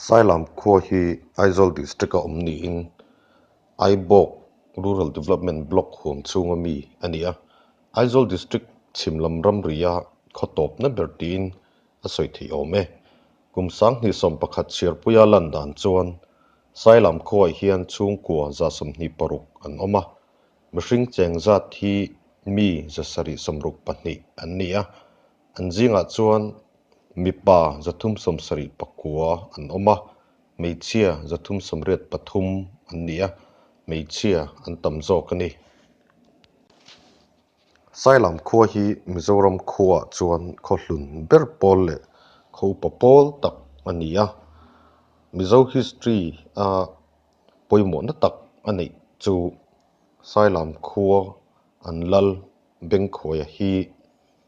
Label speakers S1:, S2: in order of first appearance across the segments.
S1: Sailam khua hi Aizawl District a awm niin Aibawk Rural Development Block huam chhunga mi a ni a. Aizawl District chhim lam ramria khaw tawpna ber tiin a sawi theih awm e. Kum 2011 chhiarpuia lan dan chuan Sailam khuaah hian chhungkua 126 an awm a, mihring cheng zat hi mi 762 an ni a. An zingah chuan mipa 379 an awm a, hmeichhia 383 an ni a, hmeichhia an tam zawk a ni. Sailam khua hi Mizoram khuaah chuan khaw hlun ber pawl leh khaw upa pawl tak a ni a, Mizo history a pawimawhna tak a neih chu Sailam khua an lal Bengkhuaia hi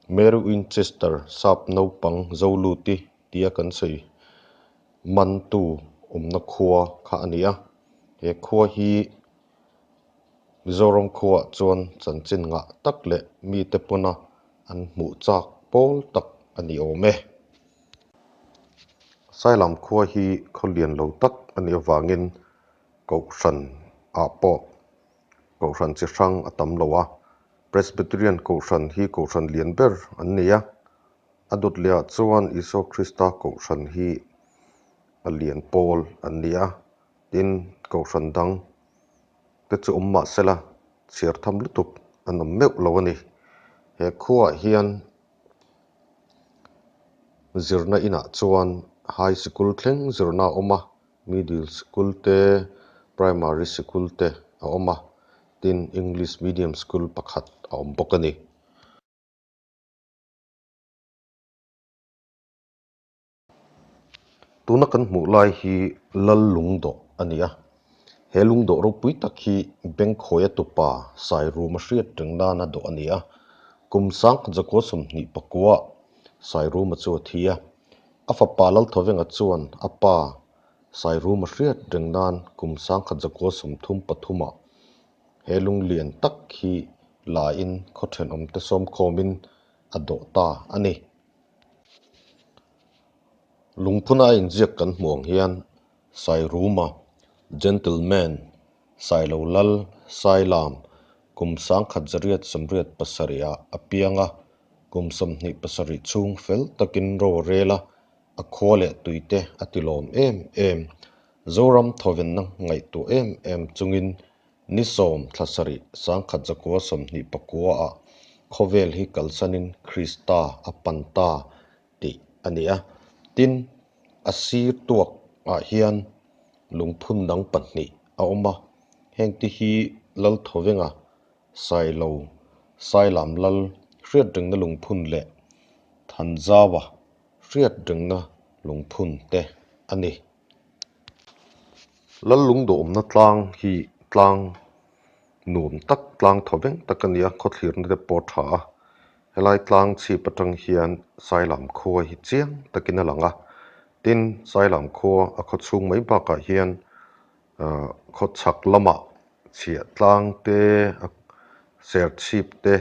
S1: Mary Winchester sap naupang Zoluti tia kan sawi mantu awmna khua kha a ni a, he khua hi Mizoram khuaah chuan chanchin ngah tak leh mite pawna an hmuh chak pawl tak a ni awm e. Sailam khua hi khaw lian lo tak a nih avangin Kohhran ah pawh Kohhran chi hrang a tam lo a, Presbyterian Kohhran hi Kohhran lian ber an ni a, a dawt leh ah chuan Isua Krista Kohhran hi a lian pawl an ni a, tin Kohhran dang te chu awm mah sela chhiar tham lutuk an awm meuh lo a ni. He khuaah hian zirna inah chuan high sikul thleng zirna a awm a, middle sikul te, primary sikul te a awm a, tin english medium school pakhat a awm bawk a ni. Tuna kan hmuh lai hi Lal Lungdawh a ni a, he lungdawh ropui tak hi Bengkhawia tupa Sairuma hriat reng nana dawh a ni a, kum 1929 Sairuma chu a thi a, a fapa Lalthawenga chuan a pa Sairuma hriat reng nan kum 1933 ah he lunglian tak hi lain khaw thenawmte sawmkhawmin a dawh ta a ni. Lungphuna a inziak kan hmuh ang hian Sairuma, Gentleman, Sailo Lal, Sailam, kum 1987 ah a piang a, kum 27 chhung fel takin ro a rel a, a khua leh tuite a ti lawm em em. Zoram thawvenna ngaihtuah em em chungin Ni 10 thla sarih 1929 ah khawvel hi kalsanin Krista a pan ta tih a ni a. Tin, a sir tuak ah hian lungphun dang pahnih a awm a, hengte hi Lalthawenga Sailo Sailam Lal hriatrengna lungphun leh Thanzaua hriatrengna lungphun te a ni. Lallungdawhawmna tlang hi tlang nuam tak tlang thaw veng tak a ni a khawthlirna te pawh a tha a helai tlang chhip atang hian Sailam khua hi chiang takin a lang a tin Sailam khua a khaw chhung mai bakah hian ahh khaw chhak lamah chhiah tlang te serchhip te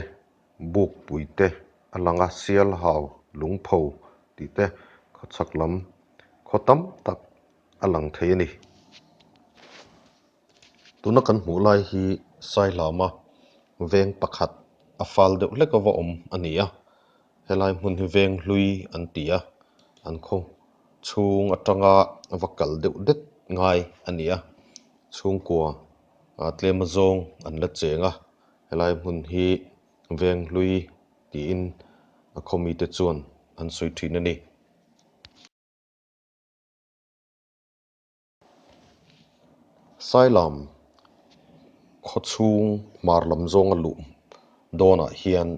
S1: bukpui te a lang a sialhau lungpho tih te khaw chhak lam khaw tam tak a lang thei a ni. Tuna kan hmuh lai hi Sailama veng pakhat a fal deuh hlek ava awm a ni a, helai hmun hi veng hlui an ti a, an khaw chhung atanga va kal deuh det ngai a ni a, chhungkua tlem azawng an la cheng a, helai hmun hi veng hlui tiin a khaw mite chuan an sawi thin a ni. Sailam khaw chhung hmar lam zawnga luh dawnah hian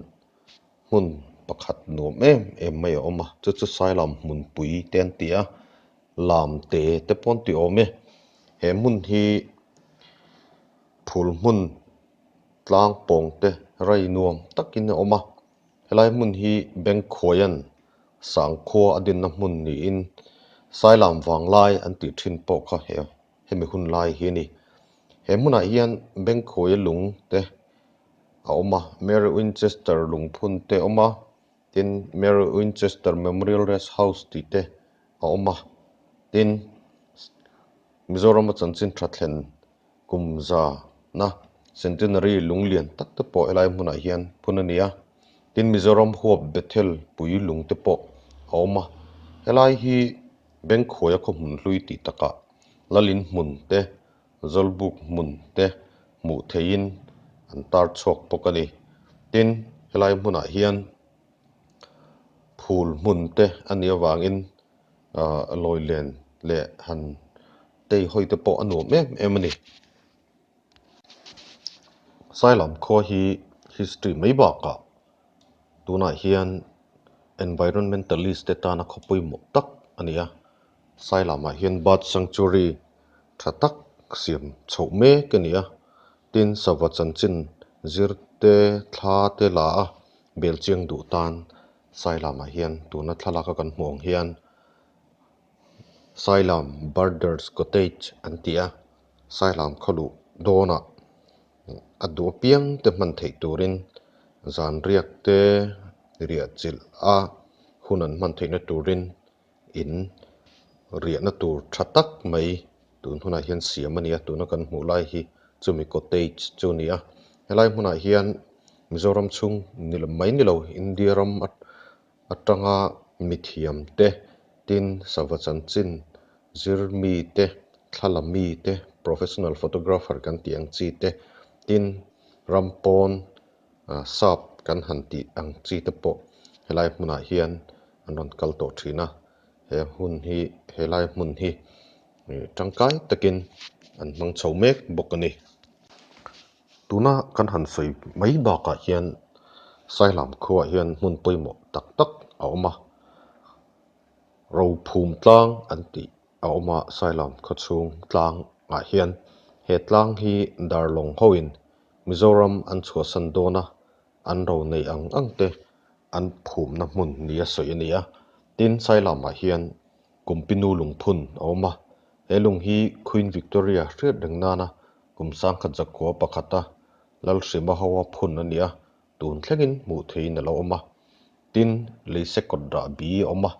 S1: hmun pakhat nuam em em mai a awm a, chu chu Sailam hmunpui te an ti a, lam te te pawh an ti awm e. He hmun hi phul hmun tlang pawng te rai nuam takin a awm a. Helai hmun hi Bengkhuaia'n Sangkhua a dinna hmun niin Sailam Vanglai an tih thin pawh kha he hemi hun lai hi a ni. He hmunah hian Bengkhuaia lung te a awm a, Mary Winchester lungphun te a awm a, tin Mary Winchester Memorial Rest House tih te a awm a, tin. Mizorama chanchin tha thlen kum za na Centenary lung lian tak te pawh helai hmunah hian phun a ni a. Tin, Mizoram huap Bethel pui lung te pawh a awm a. Helai hi Bengkhuaia khaw hmun hlui tih takah Lalin hmun te, Zawlbuk hmun te hmuh theihin an tar chhuak bawk a ni. Tin, helai hmunah hian phul hmun te a nih avangin lawi len leh han tei hawi te pawh a nuam em em a ni. Sailam khua hi history mai bakah tunah hian environmentalist te tana khaw pawimawh tak a ni a. Sailamah hian bird sanctuary tha tak siam chhoh mek a ni a, tin sava chanchin zir te thla te la a bel chiang duh tan Sailamah hian tuna thlalak a kan hmuh ang hian Sailam Birders Cottage an ti a, Sailam khaw luh dawnah a duh apiang te hman theih turin zan riak te riah chilh a hun an hman theihna turin in riahna tur tha tak mai tun hunah hian siam a ni a, tuna kan hmuh lai hi chumi cottage chu a ni a, helai hmunah hian Mizoram chhung ni mai ni lo India ram atanga mithiam te tin sava chanchin zir mi te thla mi te professional photographer kan tih ang chi te tin ram pawn sap kan han tih ang chi te pawh helai hmunah hian an rawn kal tawh thin a, he hun hi helai hmun hi tangkai takin an hmang chho mek bawk a ni. Tuna kan han sawi mai bakah hian Sailam khuaah hian hmun pawimawh tak tak a awm a, Rophum tlang an tih a awm a Sailam khaw chhung tlangah hian he tlang hi Darlawng hoin Mizoram an chhuahsan dawn a, an ro nei ang ang te an phumna hmun nia sawi a ni a. Tin, Sailamah hian Kumpinu lungphun a awm a, he lung hi Queen Victoria hriat reng nana kum sangkhat zakua pakhata Lalhrima hoa phun a ni a, tun thlengin hmuh theihin a lo awm a. Tin, Leisekawt rahbi a awm a,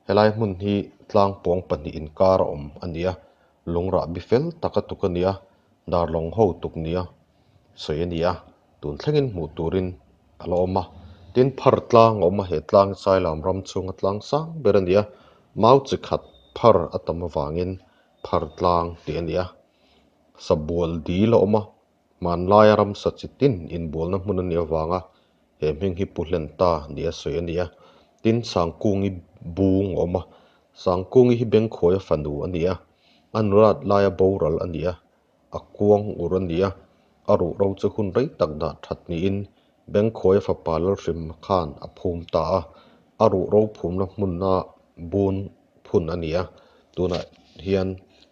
S1: helai hmun hi tlangpawng pahnih inkar a awm a ni a, lung rahbi fel taka tuk a ni a, darlawng ho tuk nia sawi a ni a, tun thlengin hmuh turin a la awm a. Tin, phar tlang a awm a, he tlang hi Sailam ram chhunga tlang sang ber a ni a, mau chi khat phar a tam avangin phar tlang tih a ni a. Sabual dil a awm a, hmanlaia ramsa chi tin inbualna hmun a nih avanga he hming hi pu hlen ta nia sawi a ni a. Tin, Sangkungi bung a awm a, Sangkungi hi Bengkhuaia fanu a ni a, a nulat laia boral a ni a, a kuang ur a ni a, a ruh ro chu hun rei tak dah that niin Bengkhuaia fapa Lalhrim khan a phum ta a, a ruh ro phumna hmuna bun phun a ni a, tunah hian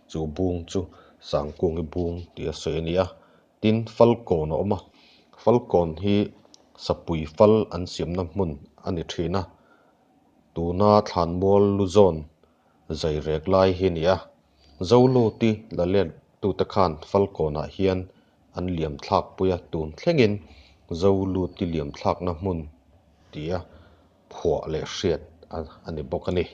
S1: chu bung chu Sangkungi bung tih a sawi a ni a, tin Falkawn a awm a, Falkawn hi sapui fal an siamna hmun a ni thin a, tuna Thlanmual Luzawn zai rek lai hi a ni a. Zoluti la let tute khan Falkawnah hian an liam thlak pui a, tun thlengin Zoluti liam thlakna hmun tia phuah leh hriat a ni bawk a ni.